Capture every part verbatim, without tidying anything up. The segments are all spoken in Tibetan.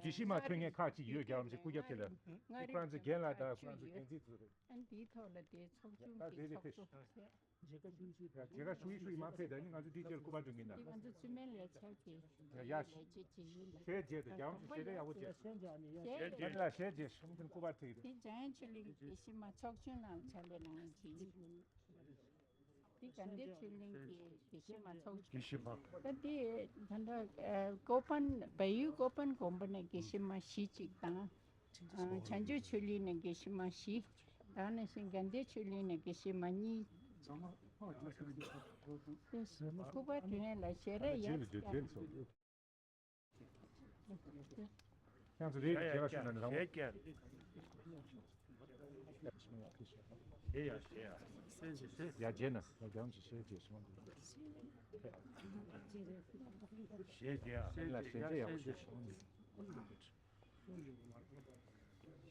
དགེ་བཤེས་མ་ཐོན་མཁན་ཁག་ཅིག་ཡོད་རྒྱལ་བ་རིན་པོ་ཆེ་སྐུ་རྒྱབ་དེ་ལ། ཁོ་རང་ཚོའི་རྒན་ལགས་དང་ཁོ་རང་ཚོའི་འགན་འཛིན་ཚོ་རེད། ཨ་འདིའི་ཐོག་ལ་དེ་ཚོགས་ཆུང་གི་ཚོགས་གཙོ། མཇལ་ཁ་ཞུ་ཡི་ཞུ་ཡི་མ་ཕེབས་ད་ནི་ང་ཚོ་འདི་རྗེས་སྐུ་པར་སྒྲོན་གྱི་ན། འདི་ང་ཚོ་བཙུན་མའི་ལས་འཆར་གྱི་ཡ་ཡ་ལས་བྱེད་ཅིག་ཡིན་ལ། ཞལ་མཇལ་དུ་རྒྱལ་བ་རིན་པོ་ཆེ་ཞལ་རས་ཡག་པོ་མཇལ། ཞལ་མཇལ་ལ་ཞལ་མཇལ་ཤོང་ཚན་སྐུ་པར་ཐེག་རེད། དེ་འཇམ་དབྱངས་ཆོས་གླིང་དགེ་བཤེས་མ་ཚོགས་ཆུང་ནང་ཕྱག་ལས་གནང་མཁན་ཅིག་ཡིན། འདི་དགའ་ལྡན་ཆོས་གླིང་གི་དགེ་བཤེས་མ་ཚོགས་ཆུང་། དགེ་བཤེས་མ། ད་འདི་ད་ལྟ་ཀོ་པན་བལ་ཡུལ་ཀོ་པན་དགོན་པ་ནས་དགེ་བཤེས་མ་བཞི་ཅིག་དང་། ཨ། བྱང་ཆུབ་ཆོས་གླིང་ནས་དགེ་བཤེས་མ་བཞི། ད་ནང་བཞིན་དགའ་ལྡན་ཆོས་གླིང་ནས་དགེ་བཤེས་མ་གཉིས། སྐུ་པར་དེ་ནས་ལ་ཞལ་རས་ཡར་ཡར་ཚོ་རེད་རྒྱལ་བ་ཞུ་ན་ནི་རང་། ཡ་རྗེས་ན་ཡ་རྒྱང་ཞིག་ཞལ་རྗེས་སོང་། ཞལ་རྗེས་ཨ་ལ་ཞལ་རྗེས་ཡག་པོ་ཞུ་སོང་།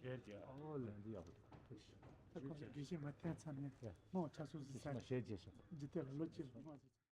ཞལ་རྗེས་ཨོ་ལན་འདི་ཡག་པོ་འདུག་ཁོང་ཚོ་དགེ་བཤེས་མ་ཐོན་ཚར་ནས་ཡ་མོ་ཆ་སོ་སི་ས་ཞལ་རྗེས་སོང་། འཇིག་རྟེན་ལ་ལོ་གཅིག་ལ་མ་ཟེར།